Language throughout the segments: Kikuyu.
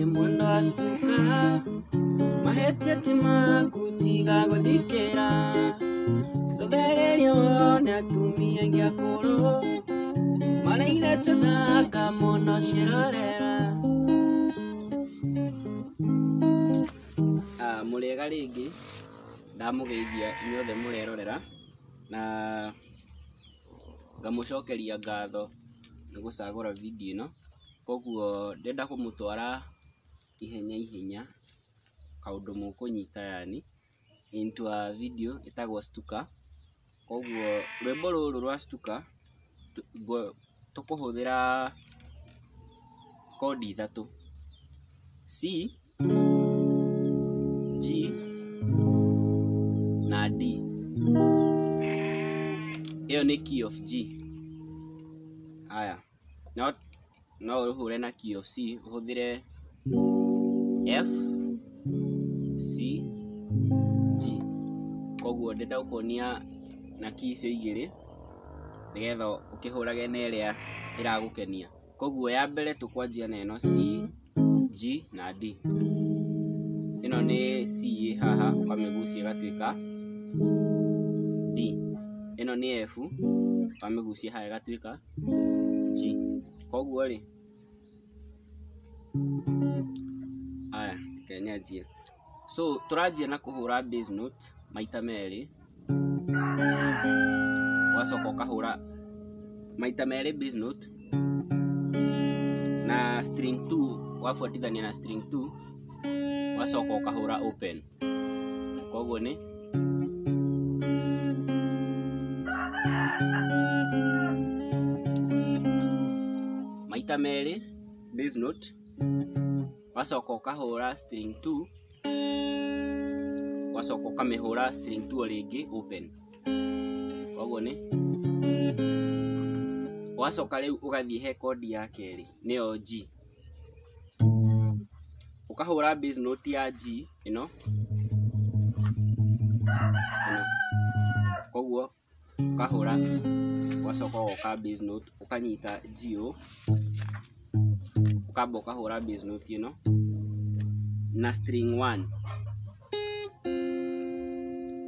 Mwendo astuka mahĩtia maku tiga gũthikĩra cogereria wone atumia aingĩ akũrũ mareire tũthaka mũno ciĩrorera. Mũrĩega rĩngĩ, ndamũgeithia inyuothe mũrerorera na ngamũcokeria ngatho nĩ gũcagũra video ĩno. Koguo ndĩrenda kũmũtwara ihenya ihenya kaũndũ mũkũnyita yani into a video ĩtagwo Stuka. Koguo rwĩmbo rũrũ rwa Stuka tũkũhũthĩra kondi ithatũ: C, G na D. Ĩyo nĩ key of G. Haya, no ũhũre na key of C, ũhũthĩre F, C, G. Koguo ndĩrenda gũkuonia na key icio igĩrĩ nĩgetha ũkĩhũrage na ĩrĩa ĩragũkenia. Koguo ya mbere tũkwanjia na ĩno C, G na D. Ĩno nĩ C ĩ haha, ũkamĩgucia ĩgatuĩka D. Ĩno nĩ F, ũkamĩgucia haha ĩgatuĩka G. Koguo rĩ, aya reke nyanjie. So tũranjia na kũhũra bass note maita merĩ, ũgacoka ũkahũra maita merĩ bass note na string 2, wabuatithania na string 2, ũgacoka ũkahũra open. Koguo nĩ maita merĩ bass note, ũgacoka ũkahũra string 2, ũgacoka ũkamĩhũra string 2 o rĩngĩ open. Koguo nĩ ũgacoka rĩu ũgathiĩ he kondi ya kerĩ nĩyo G. Ũkahũra bass note ya G ĩno ĩno, koguo ũkahũra, ũgacoka ũgoka bass note, ũkanyita G ũũ, ũkamba ũkahũra bass note ĩno na string 1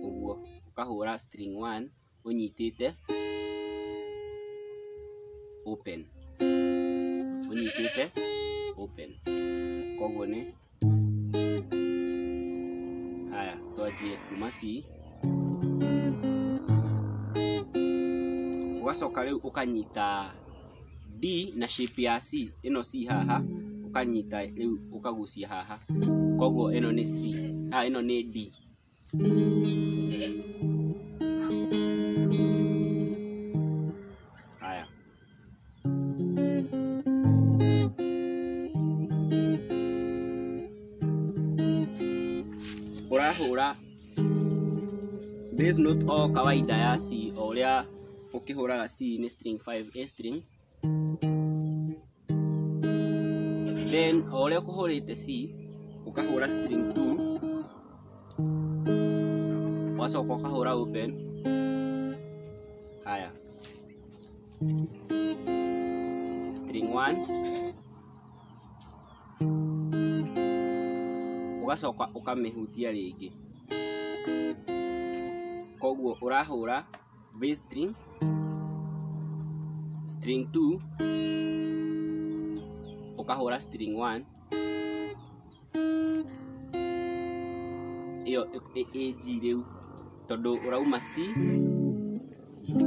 ũguo, ũkahũra string 1 ũnyitĩte open, ũnyitĩte open. Koguo nĩ haya, twanjie kuma C, ũgacoka rĩu ũkanyita D na shape ya C, ĩno C haha ũkanyita rĩu ũkagucia haha, koguo ĩno nĩ C, ĩno nĩ D. Haya, ũrahũra bass note o kawaida ya C, o ũrĩa ũkĩhũraga C nĩ string 5 A string. Then o ũrĩa ũkũhũrĩte C, ũkahũra string 2, ũgacoka ũkahũra open. Haya, string 1, ũgacoka ũkamĩhutia rĩngĩ. Koguo ũrahũra bass string, string 2, ũkahũra string 1, ĩyo ĩ G rĩu, tondũ ũrauma C,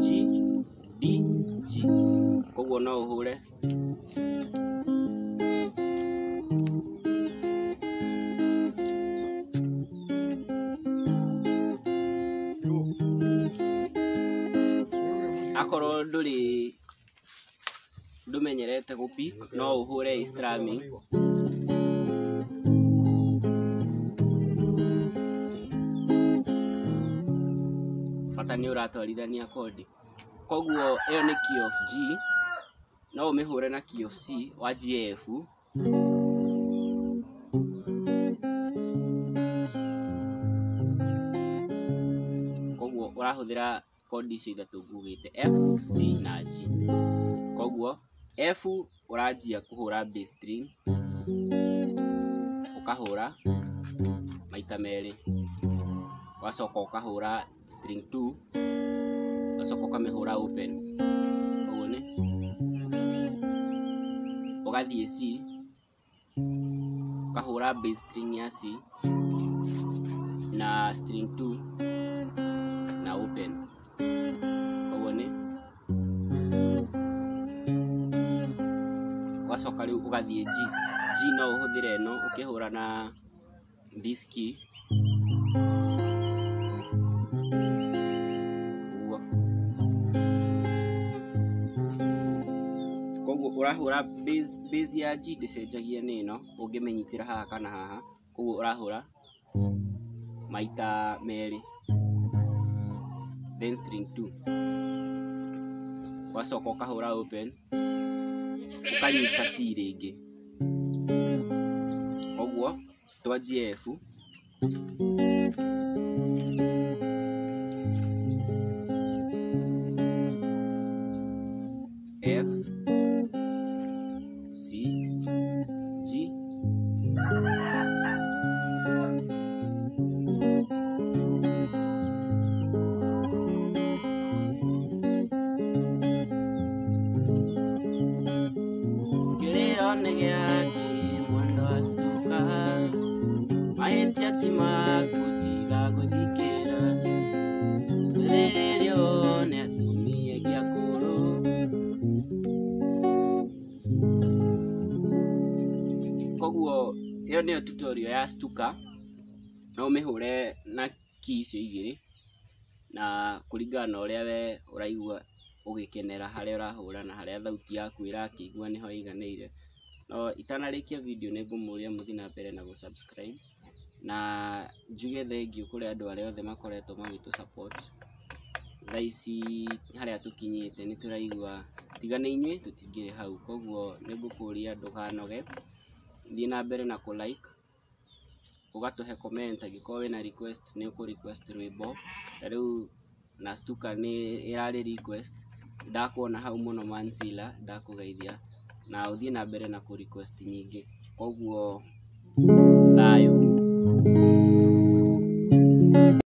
G, D, G. Koguo no ũhũre akorwo ndũrĩ ndũmenyerete gũ pick, no ũhũre strumming. Bata nĩ ũratwarithania kondi. Koguo ĩyo nĩ key of G, no ũmĩhũre na key of C wanjie F, Ũrahũthĩra chord icio ithatũ ngugĩte, F, C na G. Koguo F ũranjia kũhũra bass string, ũkahũra maita merĩ, ũgacoka ũkahũra string 2, ũgacoka ũkamĩhũra open. Koguo nĩ ũgathiĩ C, ũkahũra bass string ya C na string 2 na open. Koguo nĩ ũgacoka rĩu ũgathiĩ G. G no ũhũthĩre ĩno ũkĩhũra na this key ũguo. Koguo ũrahũra bass ya G ndĩcenjagia nĩ ĩno, ũngĩmĩnyitĩra haha kana haha. Koguo ũrahũra maita merĩ, then string 2, ũgacoka ũkahũra open, ũkanyita C rĩngĩ. Koguo twanjie F, F, C, G, Kĩrĩro nĩ gĩake mwendo astuka, mahĩtia ti maku tiga gũthikĩra, rĩrĩa wone atumia aingĩ akũrũ. Koguo ĩyo nĩyo tutorial ya stuka. No ũmĩhũre na key icio igĩrĩ, na kũringana na ũrĩa we ũraigua ũgĩkenera harĩa ũrahũra na harĩa thauti yaku ĩrakĩigua nĩho ĩiganĩire. No itanarĩkia video nĩ ngũmũria mũthiĩ na mbere na gũ-subscribe, na njuge thengiũ kũrĩ andũ arĩa othe makoretwo magĩtũ support. Thaa ici harĩa tũkinyĩte nĩ tũraigua tiga nĩ inyuĩ tũtingĩrĩ hau. Koguo nĩ ngũkũria ndũkanoge, thiĩ na mbere na kũ like, ũgatũhe comment angĩkorwo wĩna request nĩ ũkũ request rwĩmbo. Ta rĩu na stuka nĩ ĩrarĩ request, ndakuona hau mũno Mansila, ndakũgeithia na ũthiĩ na mbere na kũ request nyingĩ. Koguo thayũ.